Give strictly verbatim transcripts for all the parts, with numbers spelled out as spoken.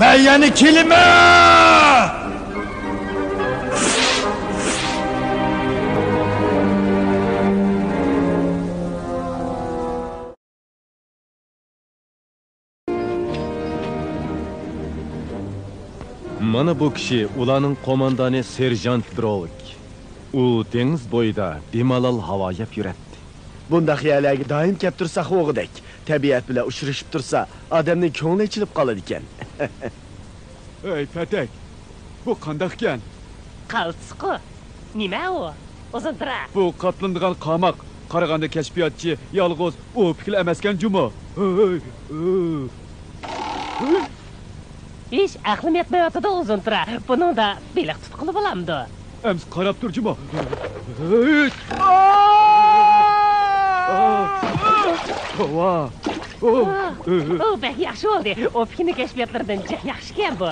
مەن يەنە كېلىمەن! مانا بۇ كىشى ئۇلارنىڭ قوماندانى سېرژانت بروك. ئۇ دېڭىز بويىدا بىمالال ھاۋا يەپ يۈرەتتى. بۇنداق يەرلەرگە دائىم كەپ تۇرسا خوغىدەك، تەبىئەت بىلەن ئۇچرىشىپ تۇرسا، ئادەمنىڭ كۆڭلى ئېچىلىپ قالىدىكەن. ئەي پەتەك، بۇ قانداقكەن؟ قالتىسقۇ. نېمە ئۇ؟ ئۇزۇن تۇرا. بۇ قاتلىنىدىغان قاماق. قارىغاندا كەشپىياتچى يالغۇز ئوپىكلا ئەمەسكەن جۇمۇ. ھېي، ھېي. ھېي. ھېچ ئەقلىم يەتمەيۋاتىدۇ، ئۇزۇن تۇرا. بۇنىڭدا بېلىق تۇتقىلى بولامدۇ؟ ئەمسە قاراپ تۇر جۇمۇ. ھېي. توۋا. ئۇ، ئۇ بەك ياخشى بولدى. ئوپىكنىڭ كەشپىياتلىرىدىن جىق ياخشىكەن بۇ.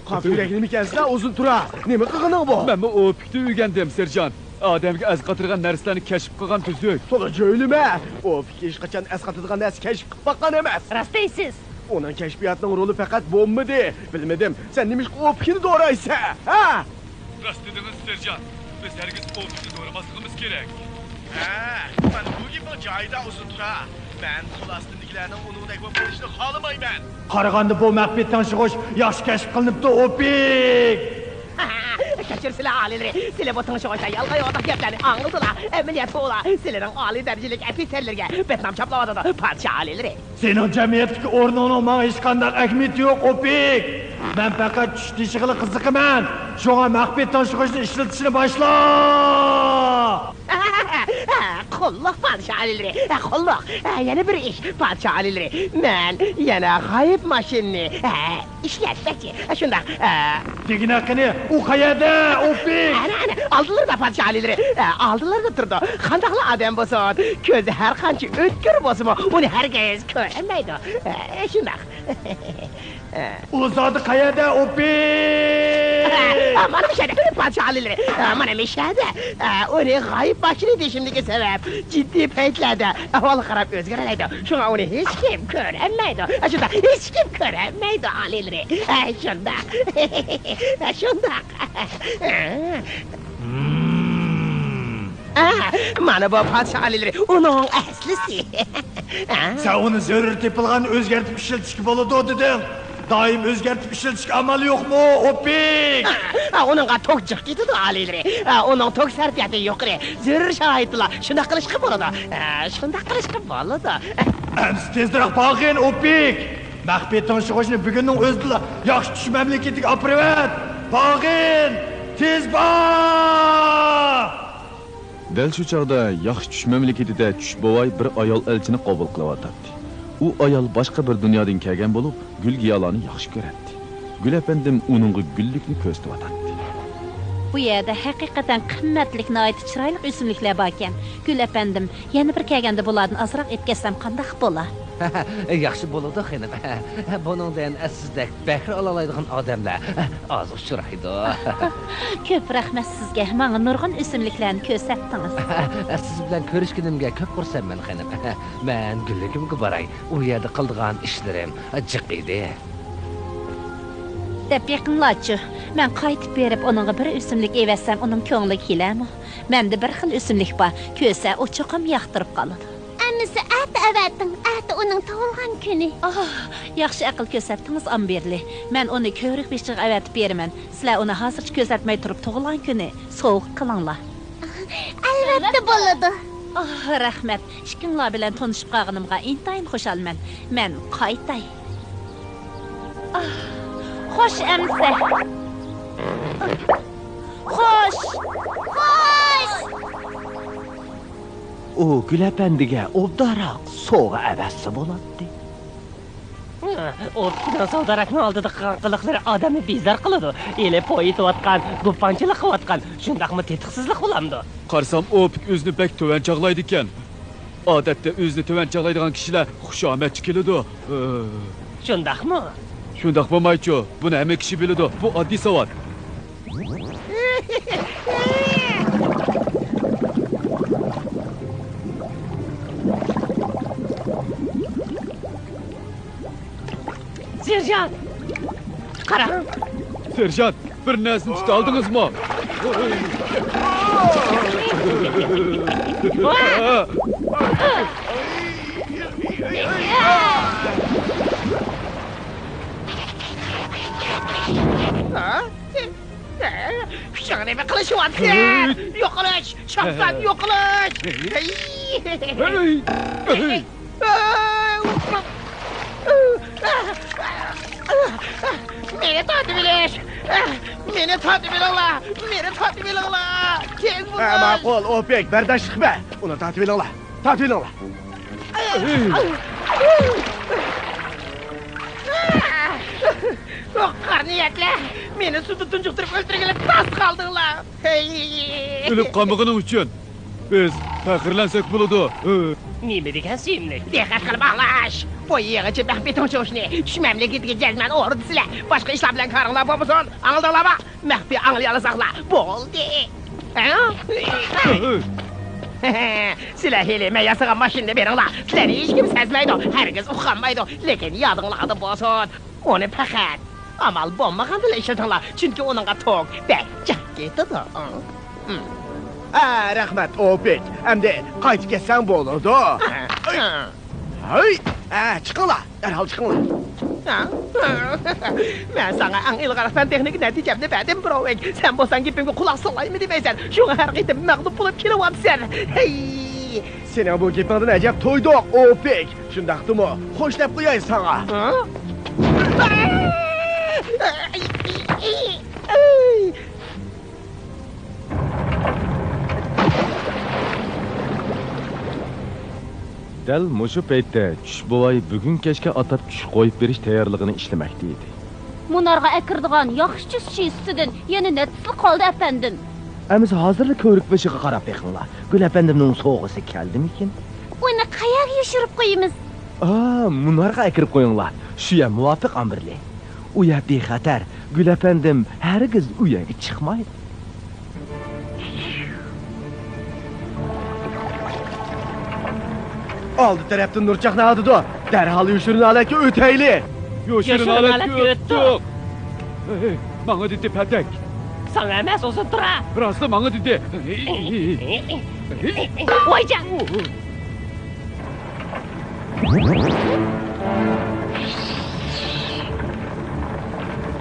قاپا يۈرەك نېمىكەنسىلەر ئۇزۇن تۇرا؟ نېمە قىلغىنىڭ بۇ؟ مەنمۇ ئوپىكتىن ئۆگەندىم، سېرژانت. ئادەمگە ئەسقاتىدىغان نەرسىلەرنى كەشىپ قىلغان تۈزۈك. تولا جۆيلىمە! ئوپىك ھېچقاچان ئەسقاتىدىغان نەرسە كەشىپ قىلىپ باققان ئەمەس. راست دەيسىز. ئۇنىڭ كەشپىياتىنىڭ رولى پەقەت بومبىدى. بىلمىدىم، سەن نېمىشقا ئوپىكنى دورايسەن، ھە؟ راست دېدىڭىز، سېرژانت. بىز ھەرگىز ئوپىكنى دورىماسلىقىمىز كېرەك. ھە، مانا بۇ گېپىڭ جايىدا، ئۇزۇن تۇرا. مەن قول ئاستىمدىكىلەرنىڭ ئۇنىڭدەك بولۇپ قېلىشىنى خالىمايمەن. قارىغاندا بۇ مەخپىي تىڭشىغۇچ ياخشى كەشىپ قىلىنىپتۇ، ئوپىك! كەچۈرسىلە، ئالىيلىرى، سىلە بۇ تىڭشىغۇچتا يالغان-يوغان گەپلەرنى ئاڭلىدىلا. ئەمەلىيەتتە ئۇلار سىلىنىڭ ئالىي دەرىجىلىك ئوفىتسېرلىرىگە بەتنام چاپلاۋاتىدۇ، پادىشاھ ئالىيلىرى. سېنىڭ جەمئىيەتتىكى ئورنۇڭنىڭ ماڭا ھېچقانداق ئەھمىيىتى يوق، ئوپىك! مەن پەقەت چۈش تېشىغىلى قىزىقىمەن. شۇڭا مەخپىي تىڭشىغۇچنى ئىشلىتىشنى باشلا! قۇللۇق، پادىشاھ ئالىيلىرى، قۇللۇق. يەنە بىر ئىش، پادىشاھ ئالىيلىرى، مەن يەنە غايىب ماشىنىنى ئىشلەتمەكچى. شۇنداق. دېگىنە قېنى، ئۇ قەيەردە، ئوپىك؟ ئەنە، ئەنە، ئالدىلىرىدا، پادىشاھ ئالىيلىرى. ئالدىلىرىدا تۇرىدۇ. قانداقلا ئادەم بولسۇن، كۆزى ھەرقانچە ئۆتكۈر بولسىمۇ، ئۇنى ھەرگىز كۆرەلمەيدۇ. شۇنداق. ئۇ زادى قەيەردە، ئوپىك؟ مانا مۇشەدە، پادىشاھ ئالىيلىرى. مانا مۇشەدە. ئۇنى غايىب ماشىنا دېيىشىمدىكى سەۋەب، جىددىي پەيتلەردە ئەھۋالغا قاراپ ئۆزگىرەلەيدۇ. شۇڭا ئۇنى ھېچكىم كۆرەلمەيدۇ. شۇنداق، ھېچكىم كۆرەلمەيدۇ، ئالىيلىرى. شۇنداق. شۇنداق. مانا بۇ، پادىشاھ ئالىيلىرى، ئۇنىڭ ئەسلىسى. سەن ئۇنى زۆرۈر تېپىلغاندا ئۆزگەرتىپ ئىشلىتىشكە بولىدۇ دېدىڭ. دائىم ئۆزگەرتىپ ئىشلىتىشكە ئامال يوقمۇ، ئوپىك؟ ئۇنىڭغا توك جىق كېتىدۇ، ئالىيلىرى. ئۇنىڭ توك سەرپىياتى يۇقىرى. زۆرۈر شارائىتتىلا شۇنداق قىلىشقا بولىدۇ. شۇنداق قىلىشقا بولىدۇ. ئەمسە تېزرەك بارغىن، ئوپىك! مەخپىي تىڭشىغۇچنى بۈگۈننىڭ ئۆزىدىلا ياخشى چۈش مەملىكىتىگە ئاپىرىۋەت! بارغىن! تېز بار! دەل شۇ چاغدا ياخشى چۈش مەملىكىتىدە چۈش بوۋاي بىر ئايال ئەلچىنى قوبۇل قىلىۋاتاتتى. ئۇ ئايال باشقا بىر دۇنيادىن كەلگەن بولۇپ، گۈل-گىياھلارنى ياخشى كۆرەتتى. گۈل ئەپەندىم ئۇنىڭغا گۈللۈكنى كۆرسىتىۋاتاتتى. بۇ يەردە ھەقىقەتەن قىممەتلىك، ناھايىتى چىرايلىق ئۆسۈملۈكلەر باركەن. گۈل ئەپەندىم، يەنە بىر كەلگەندە بۇلاردىن ئازراق ئېلىپ كەتسەم قانداق بولا؟ ياخشى بولىدۇ، خېنىم. بۇنىڭدىن سىزدەك بەھرە ئالالايدىغان ئادەملەر ئاز ئۇچرايدۇ. كۆپ رەھمەت سىزگە، ماڭا نۇرغۇن ئۆسۈملۈكلەرنى كۆرسەتتىڭىز. سىز بىلەن كۆرۈشكىنىمگە كۆپ خۇرسەنمەن، خېنىم. مەن گۈللۈكۈمگە باراي، ئۇ يەردە قىلىدىغان ئىشلىرىم جىق ئىدى. دەپ بېقىڭلارچۇ، مەن قايتىپ بېرىپ ئۇنىڭغا بىر ئۆسۈملۈك ئېۋەتسەم ئۇنىڭ كۆڭلىگە كېلەرمۇ؟ مەندە بىر خىل ئۆسۈملۈك بار، كۆرسە ئۇ چوقۇم ياقتۇرۇپ قالىدۇ. ئەمىسە ئەتە ئەۋەتىڭ، ئەتە ئۇنىڭ تۇغۇلغان كۈنى. ئاھ، ياخشى ئەقىل كۆرسەتتىڭىز، ئامبېرلى. مەن ئۇنى كۆۋرۈك بېشىغا ئەۋەتىپ بېرىمەن. سىلەر ئۇنى ھازىرچە كۆرسەتمەي تۇرۇپ تۇغۇلغان كۈنى سوۋغا قىلىڭلار. ئەلۋەتتە بولىدۇ. ئاھ، رەھمەت. ئىككىڭلار بىلەن تونۇشۇپ قالغىنىمغا ئىنتايىن خۇشالمەن. مەن قايتاي. ئاھ، خوش ئەمىسە. خوش. خوش. ئۇ گۈل ئەپەندىگە ئوبدانراق سوۋغا ئەۋەتسە بولاتتى. ئوپىكنىڭ ساۋداراكنىڭ ئالدىدا قىلغان قىلىقلىرى ئادەمنى بىزار قىلىدۇ. ئېلىپ پوي ئېتىۋاتقان، گۇپپاڭچىلىق قىلىۋاتقان، شۇنداقمۇ تېتىقسىزلىق بولامدۇ؟ قارىسام، ئوپىك ئۆزىنى بەك تۆۋەن چاغلايدىكەن. ئادەتتە ئۆزىنى تۆۋەن چاغلايدىغان كىشىلەر خۇشامەتچى كېلىدۇ. شۇنداقمۇ؟ شۇنداق بولمايچۇ؟ بۇنى ھەممە كىشى بىلىدۇ. بۇ ئاددىي ساۋات. سېرژانت! قاراڭ! سېرژانت، بىر نەرسىنى تۇتالدىڭىزمۇ؟ ھە؟ كۈچۈڭنى نېمە قىلىشىۋاتىسەن؟ ھەي! يوقىلىش! شاپسان يوقىلىش! ھەي! ھەي! ھەي! مېنى تارتىۋېلىش! مېنى تارتىۋېلىڭلار! مېنى تارتىۋېلىڭلار! تېز بولۇڭ! ھە، ماقۇل، ئوپېك، بەرداشلىق بەر! ئۇنى تارتىۋېلىڭلار! تارتىۋېلىڭلار! قارا نىيەتلەر! مېنى سۇدا تۇنجۇقتۇرۇپ ئۆلتۈرگىلى تاس قالدىڭلار! ھەي! ئۆلۈپ قالمىغىنىڭ ئۈچۈن بىز پەخىرلەنسەك بولىدۇ. نېمە دېگەن سۆيۈملۈك! دىققەت قىلىپ ئاڭلاش! بۇ يېڭىچە مەخپىي تىڭشىغۇچنى چۈش مەملىكىتىگە جەزمەن ئورنىتىسىلەر! باشقا ئىشلار بىلەن كارىڭلار بولمىسۇن! ئاڭلىدىڭلارمۇ؟ مەخپىي ئاڭلىيالىساڭلار بولدى! ھە؟ سىلەر ھېلى مەن ياسىغان ماشىنىنى بېرىڭلار! سىلەرنى ھېچكىم سەزمەيدۇ، ھەرگىز ئۇقالمايدۇ، لېكىن يادىڭلاردا بولسۇن! ئۇنى پەقەت ئامال بولمىغاندىلا ئىشلىتىڭلار، چۈنكى ئۇنىڭغا توك بەك جىق كېتىدۇ. ھە، رەھمەت، ئوپېك. ئەمدى قايتىپ كەتسەڭ بولىدۇ. ھەي! ھە، چىقىڭلار، دەرھال چىقىڭلار. مەن ساڭا ئەڭ ئىلغار پەن تېخنىكا نەتىجەمنى بەردىم، بروۋىك. سەن بولساڭ گېپىمگە قۇلاق سالمايمەن دېمەيسەن. شۇڭا ھەر قېتىم مەغلۇپ بولۇپ كېلىۋاتىسەن. ھەي! سېنىڭ بۇ گېپىڭدىن ئەجەب تويدۇق، ئوپېك. شۇنداقتىمۇ؟ خوش دەپ قوياي ساڭا. ھە؟ دەل مۇشۇ پەيتتە چۈش بوۋاي بۈگۈن كەچكە ئاتاپ چۈش قويۇپ بېرىش تەييارلىقىنى ئىشلىمەكتە ئىدى. مۇنارغا ئەكىرىدىغان ياخشى چۈش شىستىدىن يەنە نەچچىسىلا قالدى، ئەپەندىم. ئەمىسە ھازىرلا كۆۋرۈك بېشىغا قاراپ بېقىڭلار. گۈل ئەپەندىمنىڭ سوۋغىسى كەلدىمىكىن؟ ئۇنى قەيەرگە يوشۇرۇپ قويىمىز؟ ئا، مۇنارغا ئەكىرىپ قويۇڭلار. شۇ يەر مۇۋاپىق ئامبىرلى. ئۇ يەر بىخەتەر. گۈل ئەپەندىم ھەرگىز ئۇ يەرگە چىقمايدۇ. ئالدى تەرەپتىن نۇر چاقناۋاتىدۇ. دەرھال يوشۇرۇن ھالەتكە ئۆتەيلى. يوشۇرۇن ھالەتكە ئۆتتۇق. ھەي، ماڭا دېدى پەتەك. ساڭا ئەمەس، ئۇزۇن تۇرا. راستلا ماڭا دېدى. ۋايجان!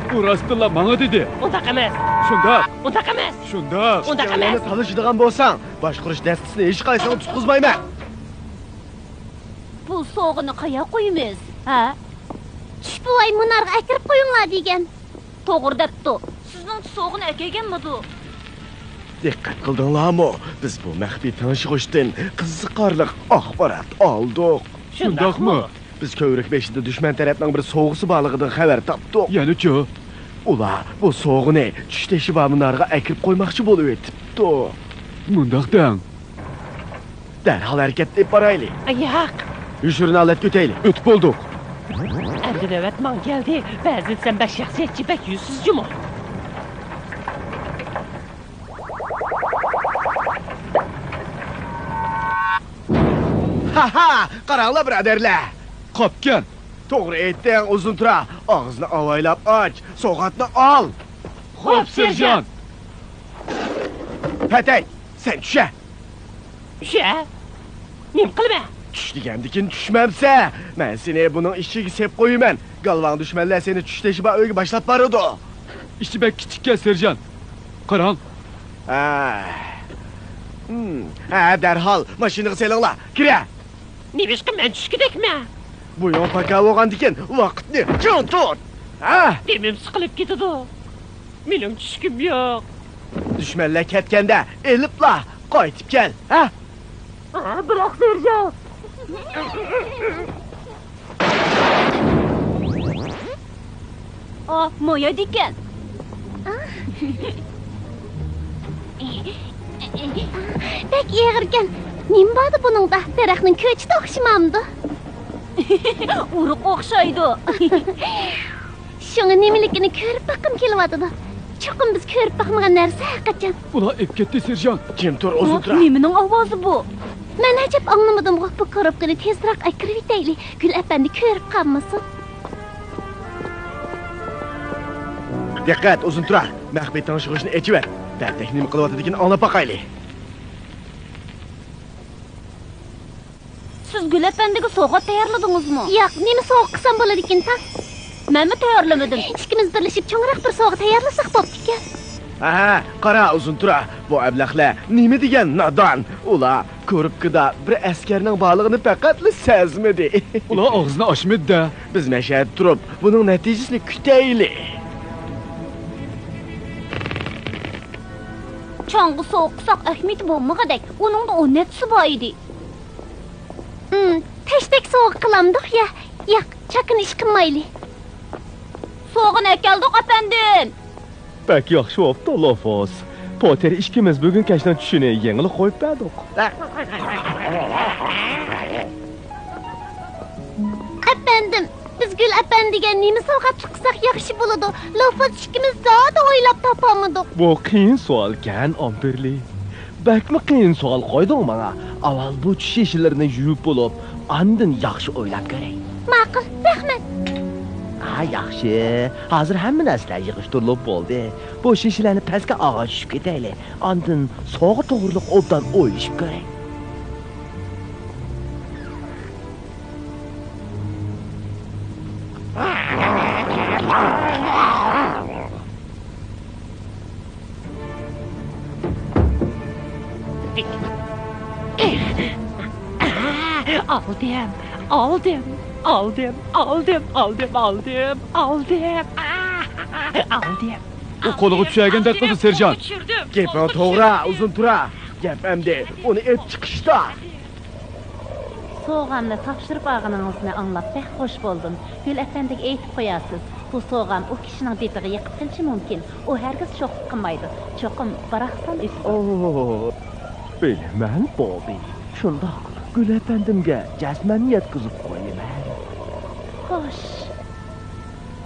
ئۇ راستلا ماڭا دېدى. ئۇنداق ئەمەس. شۇنداق. ئۇنداق ئەمەس. شۇنداق. ئۇنداق ئەمەس. تالىشىدىغان بولساڭ، باشقۇرۇش دەستىسىنى ھېچقايسىڭغا تۇتقۇزمايمەن. بۇ سوغىنى قاياق قويىمىز، ھە؟ چۈش بوۋاي مۇنارغا ئەكىرىپ قويۇڭلار دېگەن. توغرا دەپتۇ. سىزنىڭچە سوغىنى ئەكەلگەنمىدۇ؟ دىققەت قىلدىڭلارمۇ؟ بىز بۇ مەخپىي تىڭشىغۇچتىن قىزىقارلىق ئاخبارات ئالدۇق. شۇنداقمۇ؟ بىز كۆۋرۈك بېشىدا دۈشمەن تەرەپنىڭ بىر سوغىسى بارلىقىدىن خەۋەر تاپتۇق. يەنىچۇ؟ ئۇلار بۇ سوغىنى چۈشتېشى بار مۇنارغا ئەكىرىپ قويماقچى بولۇۋېتىپتۇ. مۇنداق دەڭ. دەرھال ھەرىكەت ئېلىپ بارايلى. ياق. يوشۇرۇن ھالەتكە ئۆتەيلى. ئۆتۈپ بولدۇق. ئەمدى نۆۋەت ماڭا كەلدى. بەزىدە سەن بەك شەخسىيەتچى، بەك يۈزسىز جۇمۇ. ھاھا، قاراڭلار بۇرادەرلەر. قاپكەن. توغرا ئېيتتىڭ، ئۇزۇن تۇرا. ئاغزىنى ئاۋايلاپ ئاچ، سوغاتنى ئال. خوپ، سېرژانت. پەتەي، سەن چۈشە. چۈشە؟ نېمە قىلىمەن؟ چۈش دېگەندىكىن چۈشمەمسە، مەن سېنى بۇنىڭ ئىچىگە سېلىپ قويىمەن. گالۋاڭ دۈشمەنلەر سېنى چۈشتېشى بار ئۆيگە باشلاپ بارىدۇ. ئىچى بەك كىچىككەن، سېرژانت. قاراڭ. ھە. ھە، دەرھال ماشىنىغا سېلىڭلار. كىرە. نېمىشقا مەن چۈشكۈدەكمەن؟ بويۇڭ پاكا بولغاندىكىن ۋاقىتنى چىڭ تۇت. ھە؟ دېمىم سىقىلىپ كېتىدۇ. مېنىڭ چۈشكۈم يوق. دۈشمەنلەر كەتكەندە ئېلىپلا قايتىپ كەل. ھە؟ ھە، بىراق سېرژانت. ئا، مايايدىكەن. بەك ئېغىركەن. نېمە باردى بۇنىڭدا؟ دەرەخنىڭ كۆچىتى ئوخشىمامدۇ؟ ئۇرۇق ئوخشايدۇ. شۇڭا نېمىلىكىنى كۆرۈپ باققۇم كېلىۋاتىدۇ. چوقۇم بىز كۆرۈپ باقمىغان نەرسە ھەرقاچان. ئۇلار ئېلىپ كەتتى، سېرژانت. جىم تۇر، ئۇزۇن تۇرا. نېمىنىڭ ئاۋازى بۇ؟ مەن ئەجەب ئاڭلىمىدىمغۇ، بۇ كوروپكىنى تېزراق ئەكىرىۋېتەيلى، گۈل ئەپەندى كۆرۈپ قالمىسۇن. دىققەت، ئۇزۇن تۇرا. مەخپىي تىڭشىغۇچنى ئېچىۋەت. بەتەك نېمە قىلىۋاتىدىكىنى ئاڭلاپ باقايلى. سىز گۈل ئەپەندىگە سوۋغات تەييارلىدىڭىزمۇ؟ ياق، نېمە سوۋغا قىلسام بولىدىكىن تاڭ؟ مەنمۇ تەييارلىمىدىم. ئىككىمىز بىرلىشىپ چوڭراق بىر سوۋغا تەييارلىساق بوپتىكەن. ھە، قارا، ئۇزۇن تۇرا. بۇ ئەبلەخلەر نېمە دېگەن نادان. ئۇلار كورۇپكىدا بىر ئەسكەرنىڭ بارلىقىنى پەقەتلا سەزمىدى. ئۇلار ئاغزىنى ئاچمىدى-دە. بىز مەشەدە تۇرۇپ، بۇنىڭ نەتىجىسىنى كۈتەيلى. چاڭغا سوۋغا قىلساق ئەھمىيىتى بولمىغۇدەك، ئۇنىڭدا ئون نەچچىسى بار ئىدى. ھىم، تەشتەك سوۋغا قىلامدۇق يا؟ ياق، چاكىنا ئىش قىلمايلى. سوۋغىنى ئەكەلدۇق، ئەپەندىم. بەك ياخشى بوپتۇ، لوفۇس. پوتېر ئىككىمىز بۈگۈن كەچنىڭ چۈشىنى يېڭىلا قويۇپ بەردۇق. ئەپەندىم، بىز گۈل ئەپەندىگە نېمە سوۋغاتلىق قىلساق ياخشى بولىدۇ؟ لوفۇس ئىككىمىز زادى ئويلاپ تاپالمىدۇق. بۇ قىيىن سوئالكەن، ئامبېرلى. بەكمۇ قىيىن سوئال قويدۇڭ ماڭا. ئاۋۋال بۇ چۈش شېشىلىرىنى يۇيۇپ بولۇپ، ئاندىن ياخشى ئويلاپ كۆرەي. ماقۇل، رەھمەت. ھا، ياخشى. ھازىر ھەممە نەرسىلەر يىغىشتۇرۇلۇپ بولدى. بۇ شېشىلەرنى پەسكە ئاغاچ چۈشۈپ كېتەيلى. ئاندىن سوغا توغرۇلۇق ئوبدان ئويلىشىپ كۆرەي. ئالدىم، ئالدىم، ئالدىم. ئۇ قولىغا چۈشەرگەندەك قىلدى، سېرژانت. گېپىڭ توغرا، ئۇزۇن تۇرا. گەپ ئەمدى ئۇنى ئېلىپ چىقىشتا. سوغامنى تاپشۇرۇپ ئالغىنىڭىزنى ئاڭلاپ بەك خوش بولدۇم. گۈل ئەپەندىگە ئېيتىپ قويارسىز، بۇ سوغام ئۇ كىشىنىڭ دېپىغا يېقىپ قېلىشى مۇمكىن. ئۇ ھەرگىز شوخلۇق قىلمايدۇ. چوقۇم باراقسان ئۆسىدۇ. ئوھ، بىلىمەن، بوبى. شۇنداق، گۈل ئەپەندىمگە جەزمەن يەتكۈزۈپ قويىمەن. خوش.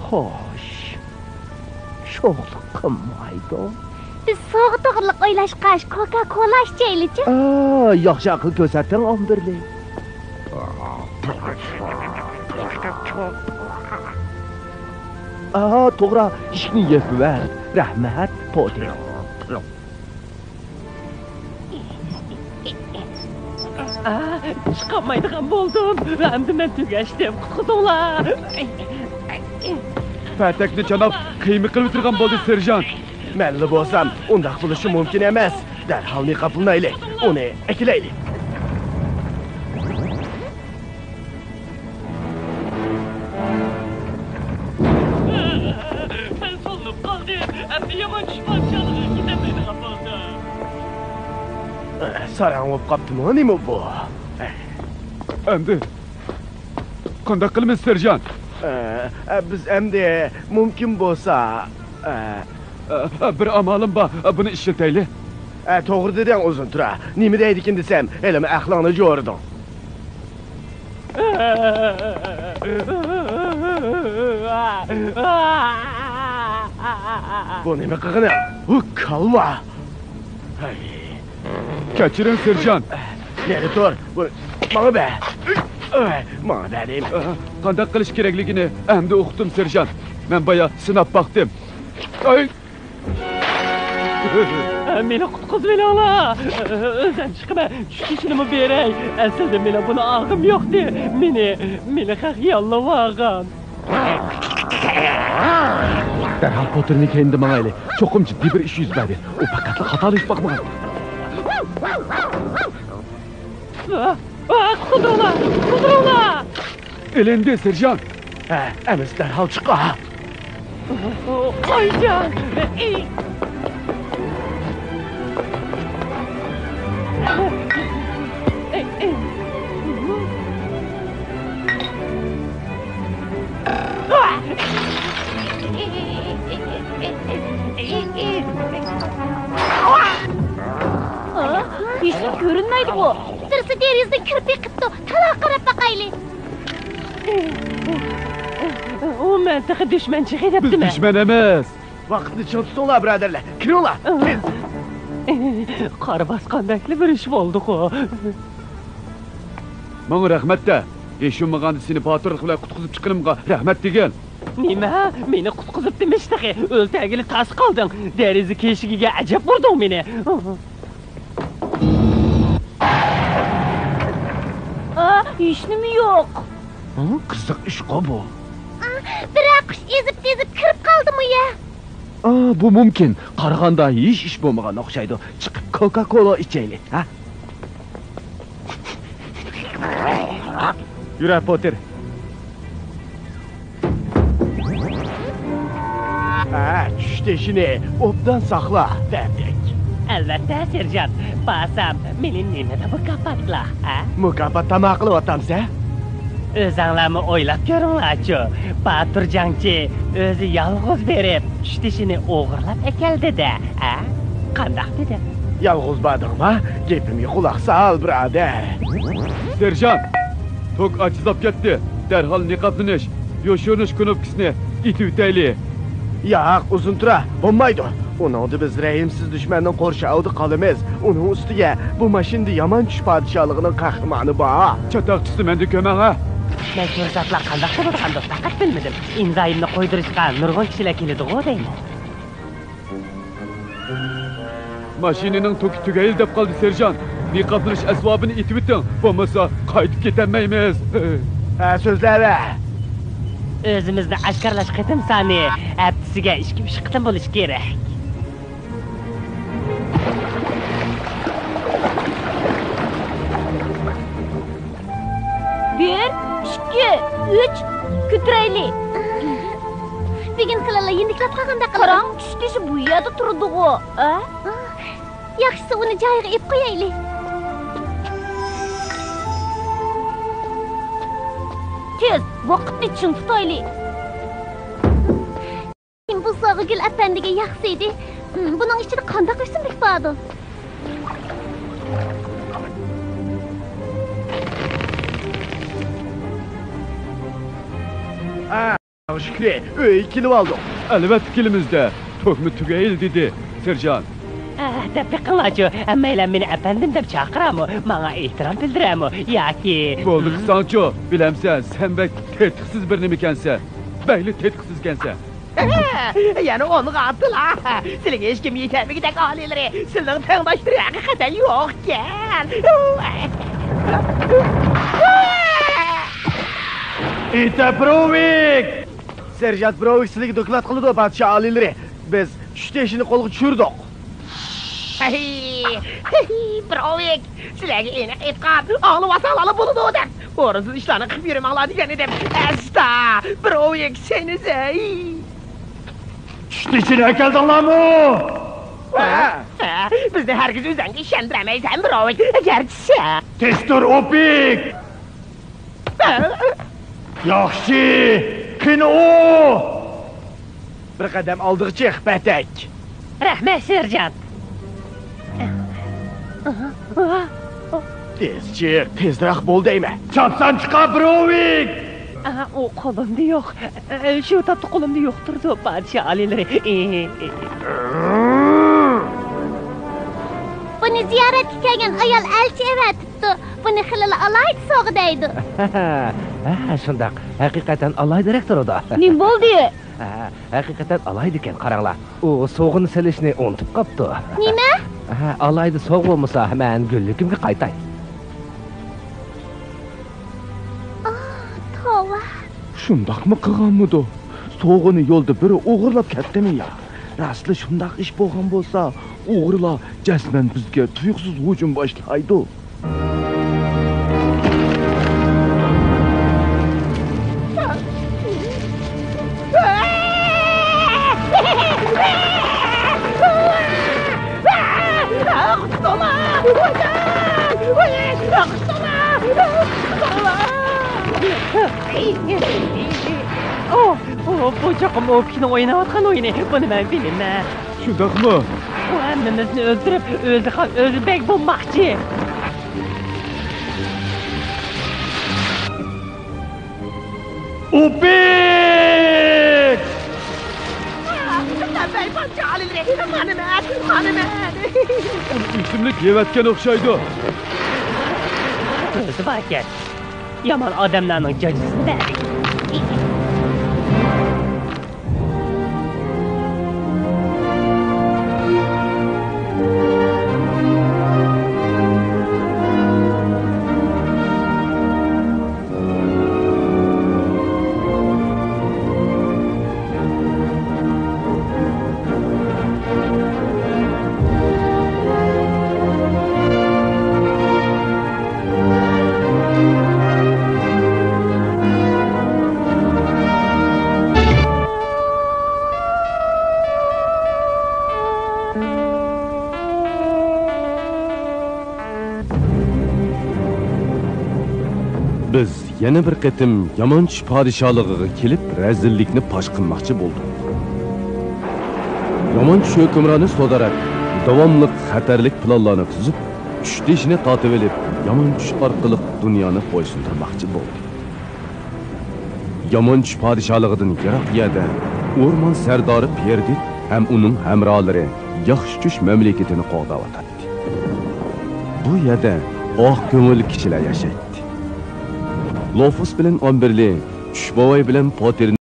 خوش. شوخلۇق قىلمايدۇ. بىز سوغا توغرىلىق ئويلاشقاچ، كوكا كولا ئىچەيلىچۇ؟ ئا، ياخشى ئەقىل كۆرسەتتىڭ، ئامبېرلى. ئا، توغرا، ئىشىكنى يېپىۋەر. رەھمەت، پوتېر. ئا، چىقالمايدىغان بولدۇم. ئەمدى مەن تۈگەشتىم. قۇتقۇزۇڭلار. پەتەكنى چاناپ، قىيما قىلىۋېتىدىغان بولدى، سېرژانت. مەنلا بولسام، ئۇنداق بولۇشى مۇمكىن ئەمەس. دەرھال مېخاپلىنايلى. ئۇنى ئەكېلەيلى. مەن سولىنىپ قالدىم. ئەمدى يامان چۈش پادىشاھلىقىغا كېتەلمەيدىغان بولدۇم. ساراڭ بولۇپ قاپتىمۇ نېمە بۇ؟ ئەمدى قانداق قىلىمىز، سېرژانت؟ ئە، ئە، بىز ئەمدى مۇمكىن بولسا، ئە، ئە، بىر ئامالىم بار، بۇنى ئىشلىتەيلى. ئە، توغرا دېدىڭ، ئۇزۇن تۇرا. نېمە دەيدىكىن دېسەم، ھېلىمۇ ئەقلىڭنى جورىدىڭ. بۇ نېمە قىلغىنىڭ؟ بۇ كالۋا! ھەي. كەچۈرۈڭ، سېرژانت. نېرى تۇر. بۇ ماڭا بەر. ماڭا بەر دەيمەن. قانداق قىلىش كېرەكلىكىنى ئەمدى ئۇقتۇم، سېرژانت. مەن بايا سىناپ باقتىم. ئاي! مېنى قۇتقۇزۇۋېلىڭلار! ئۆزۈم چىقىمەن، چۈش شېشىنىمۇ بېرەي. ئەسلىدە مېنىڭ بۇنى ئالغۇم يوقتى. مېنى، مېنى خەق ياللىۋالغان. دەرھال پوتېرنىڭ كەينىدىن ماڭايلى. چوقۇم جىددىي بىر ئىش يۈز بەردى. ئۇ پەقەتلا خاتالىشىپ باقمىغان. ئا، ئا، قۇتۇلدۇرۇڭلار! قۇتۇلدۇرۇڭلار! ئېلىندى، سېرژانت. ھە، ئەمىسە دەرھال چىققا. قايچاڭ! ھېچكىم كۆرۈنمەيدىغۇ. بىرسى دېرىزىدىن كىرىپ بېقىپتۇ. تالا قاراپ باقايلى. ئۇ مەن تېخى دۈشمەن چېغى دەپتىمەن. بىز دۈشمەن ئەمەس. ۋاقىتنى چىڭ تۇتۇڭلار، بۇرادەرلەر. كىرىڭلار، تېز. قار باسقاندەكلا بىر ئىش بولدىغۇ. ماڭا رەھمەت دە. ھېچ بولمىغاندا سېنى باتۇرلۇق بىلەن قۇتقۇزۇپ چىققىنىمغا رەھمەت دېگىن. نېمە؟ مېنى قۇتقۇزۇپ دېمىش تېخى. ئۆلتۈرگىلى تاس قالدىڭ. دېرىزە تېشىكىگە ئەجەب ئۇردۇڭ مېنى. ئا، ھېچنېمە يوق. ھە؟ قىزىق ئىشقۇ بۇ. ئا، بىرەر قۇش ئېزىپ-تېزىپ كىرىپ قالدىمۇ يە؟ ئا، بۇ مۇمكىن. قارىغاندا ھېچ ئىش بولمىغان ئوخشايدۇ. چىقىپ كوكا-كولا ئىچەيلى، ھە؟ يۈرە، پوتېر. ھە، چۈش تېشىنى ئوبدان ساقلا، بەردەك. ئەلۋەتتە، سېرژانت. بارسام، مېنى نېمىدە مۇكاپاتلا، ھە؟ مۇكاپات تاماق قىلىۋاتامسەن؟ ئۆزەڭلارمۇ ئويلاپ كۆرۈڭلارچۇ، باتۇر جەڭچى ئۆزى يالغۇز بېرىپ، چۈش تېشىنى ئوغرىلاپ ئەكەلدى-دە، ھە؟ قانداق دېدىم؟ يالغۇز باردىڭما؟ گېپىمگە قۇلاق سال، بۇرادەر. سېرژانت! توك ئاجىزلاپ كەتتى. دەرھال نىقابلىنىش، يوشۇرۇنۇش كۇنۇپكىسىنى ئېتىۋېتەيلى. ياق، ئۇزۇن تۇرا، بولمايدۇ. ئۇنىڭدا بىز رەھىمسىز دۈشمەننىڭ قورشاۋىدا قالىمىز. ئۇنىڭ ئۈستىگە بۇ ماشىنىدا يامان چۈش پادىشاھلىقىنىڭ قەھرىمانى بار. چاتاق چىقسا مەندىن كۆرمەڭ ھە! مەشھۇر زاتلار قانداق بولىدىغاندۇ، پەقەت بىلمىدىم. ئىمزايىمنى قويدۇرۇشقا نۇرغۇن كىشىلەر كېلىدىغۇ دەيمەن. ماشىنىنىڭ توكى تۈگەيلى دەپ قالدى، سېرژانت. نىقابلىنىش ئەسۋابىنى ئېتىۋېتىڭ، بولمىسا قايتىپ كېتەلمەيمىز. ھە، سۆزلەۋە. ئۆزىمىزنى ئاشكارىلاش قېتىم سانى ھەپتىسىگە ئىككى-ئۈچ قېتىم بولۇشى كېرەك. بىر، ئىككى، ئۈچ، كۆتۈرەيلى. بۈگۈن خېلىلا يېنىكلەپ قالغاندەك قىلىدۇ. قاراڭ، چۈش تېشى بۇ يەردە تۇرىدىغۇ. ئە؟ ياخشىسى ئۇنى جايىغا ئېلىپ قويايلى. تېز، ۋاقىتنى چىڭ تۇتايلى. بۇ سوۋغا گۈل ئەپەندىگە ياخشى ئىدى. بۇنىڭ ئىچىدە قانداق ئۆسۈملۈك باردۇ؟ ھە، شۈكرى، ئۆيگە كېلىۋالدۇق. ئەلۋەتتە كېلىمىز-دە. توكمۇ تۈگەيلى دېدى، سېرژانت. ئە، دەپ بېقىڭلارچۇ، ھەممەيلەن مېنى ئەپەندىم دەپ چاقىرامۇ، ماڭا ئېھتىرام بىلدۈرەمۇ ياكى؟ بولدى قىلساڭچۇ، بىلەمسەن، سەن بەك تېتىقسىز بىر نېمىكەنسەن. بەكلا تېتىقسىزكەنسەن. يەنە ئوڭغا ئاتىلا. سىلىگە ھېچكىم يېتەلمىگۈدەك ئالىيلىرى، سىلىنىڭ تەڭداشلىرى ھەقىقەتەن يوقكەن. ئېتە بروۋىك! سېرژانت بروۋىك سىلىگە دوكلات قىلىدۇ، پادىشاھ ئالىيلىرى. بىز چۈش تېشىنى قولغا چۈشۈردۇق. ھەي، ھەي، بروۋىك، سىلەرگە ئېنىق ئېيتقان، ئاڭلىۋالساڭلارلا بولىدۇ دەپ، ئورۇنسىز ئىشلارنى قىلىپ يۈرمەڭلار دېگەن ئىدىم. ئەستا، بروۋىك، سېنى زەي. چۈش تېشىنى ئەكەلدىڭلارمۇ؟ ھە؟ ھە، بىزنى ھەرگىز ئۆزەڭگە ئىشەندۈرەلمەيسەن، بروۋىك، گەرچە. تېز تۇر، ئوپىك! ياخشى، قېنى ئۇ! بىر قەدەم ئالدىغا چىق، پەتەك! رەھمەت، سېرژانت! تېز چىق، تېزرەك بول دەيمەن! چاپسان چىقار، بروۋىك! ئاھا، ئۇ قولۇمدا يوق. شۇ تاپتا قولۇمدا يوق تۇرىدۇ، پادىشاھ ئالىيلىرى. بۇنى زىيارەتكە كەلگەن ئايال ئەلچى ئەۋەتىپتۇ. بۇنى خېلىلا ئالاھىدە سوغا دەيدۇ. ھە، شۇنداق. ھەقىقەتەن ئالاھىدىرەك تۇرىدۇ. نېمە بولدى؟ ھە، ھەقىقەتەن ئالاھىدىكەن، قاراڭلار. ئۇ سوغىنى سېلىشنى ئۇنتۇپ قاپتۇ. نېمە؟ ھە، ئالاھىدە سوغا بولمىسا، مەن گۈللۈكۈمگە قايتاي. ئاھ، توۋا. شۇنداقمۇ قىلغانمىدۇ؟ سوغىنى يولدا بىرى ئوغرىلاپ كەتتىمۇ يا؟ راستلا شۇنداق ئىش بولغان بولسا، ئوغرىلار جەزمەن بىزگە تۇيۇقسىز ھۇجۇم باشلايدۇ. ئۇ، ئۇ، بۇ چوقۇم ئوپىكنىڭ ئويناۋاتقان ئويۇنى. بۇنى مەن بىلىمەن. شۇنداقمۇ؟ ئۇ ھەممىمىزنى ئۆلتۈرۈپ، ئۆزى خان، ئۆزى بەگ بولماقچى. ئوپىك! مانا مەن، مانا مەن. ئۆسۈملۈك يەۋەتكەن ئوخشايدۇ. ئۆزى باركەن. يامان ئادەملەرنىڭ جاجىسىنى بەردى. بىز يەنە بىر قېتىم يامان چۈش پادىشاھلىقىغا كېلىپ، رەزىللىكنى پاش قىلماقچى بولدۇق. يامان چۈش ھۆكۈمرانى سودارەك داۋاملىق خەتەرلىك پىلانلارنى تۈزۈپ، چۈش دېشىنى تارتىۋېلىپ، يامان چۈش ئارقىلىق دۇنيانى بويسۇندۇرماقچى بولدى. يامان چۈش پادىشاھلىقىدىن يىراق يەردە ئورمان سەردارى پېردىت ھەم ئۇنىڭ ھەمراھلىرى ياخشى چۈش مەملىكىتىنى قوغداۋاتاتتى. بۇ يەردە ئاق كۆڭۈل كىشىلەر ياشايتتى. لوفۇس بىلەن ئامبېرلى چۈش بوۋاي بىلەن پاتېرنى